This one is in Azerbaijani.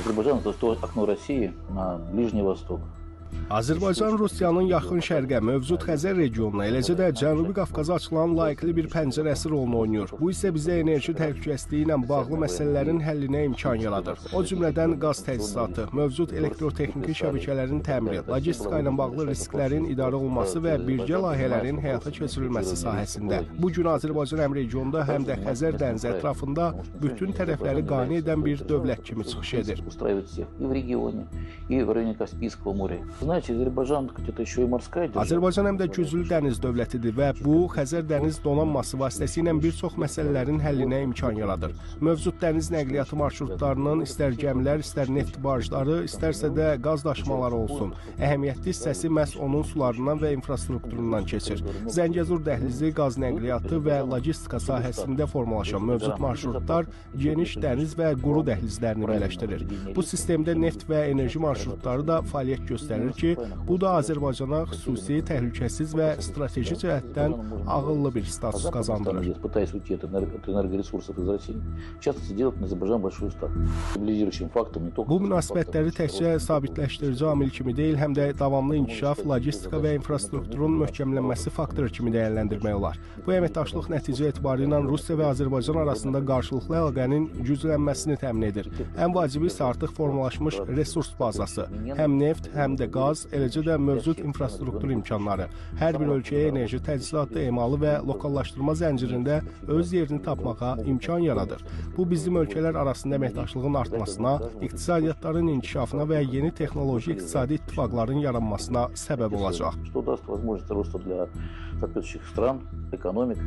Азербайджан – это окно России на Ближний Восток. Azərbaycan Rusiyanın Yaxın Şərqə, mövcud Xəzər regionuna, eləcə də Cənubi Qafqaza açılan layiqli bir pəncərəsi rolunu oynayır. Bu isə bizə enerji təhlükəsizliyi ilə bağlı məsələlərin həllinə imkan yaradır. O cümlədən qaz təchizatı, mövcud elektrotexniki şəbəkələrin təmiri, logistika ilə bağlı risklərin idarə olunması və birgə layihələrin həyata keçirilməsi sahəsində. Bu gün Azərbaycan həm regionda, həm də Xəzər dənizi ətrafında bütün tərəfləri qane edən bir dövlət kimi çıxış edir. И в регионе, и в районе Каспийского моря. Знаете, Азербайджан это еще и морская держава. Azərbaycan həm də güclü dəniz dövlətidir və bu Xəzər dəniz donanması vasitəsilə bir çox məsələlərin həllinə imkan yaradır. Mövcud dəniz nəqliyyatı marşrutlarının istər gəmilər, istər neft barjları, istərsə də qaz daşımaları olsun, əhəmiyyətli hissəsi məhz onun sularından və infrastrukturundan keçir. Zəngəzur dəhlizi, qaz nəqliyyatı və logistika sahəsində formalaşan mövcud marşrutlar geniş dəniz və quru dəhlizlərini birləşdirir. Bu sistemdə neft və enerji marşrutları da fəaliyyət göstərir ki, bu da Azərbaycana xüsusi, təhlükəsiz və strateji cəhətdən ağıllı bir status qazandırır. Пытаясь уйти от энергоресурсов из России, в частности, делать на Азербайджан большую ставку. Стабилизирующим фактором не только... Bu münasibətləri təkcə sabitləşdirici amil kimi deyil, həm də davamlı inkişaf, logistika və infrastrukturun möhkəmlənməsi faktoru kimi dəyərləndirmək olar. Bu əməkdaşlıq nəticə etibarı ilə Rusiya və Azərbaycan arasında qarşılıqlı əlaqənin güclənməsini təmin edir. Ən vacibi isə artıq formalaşmış resurs bazası, həm neft, həm də qaz, eləcə də mövcud infrastruktur imkanları. Hər bir ölkəyə enerji təchizatı, emalı və lokallaşdırma zəncirində öz yerini tapmağa imkan yaradır. Bu, bizim ölkələr arasında əməkdaşlığın artmasına, iqtisadiyyatların inkişafına və yeni texnoloji iqtisadi ittifaqların yaranmasına səbəb olacaq. Что даст возможность роста для соответствующих стран, экономик.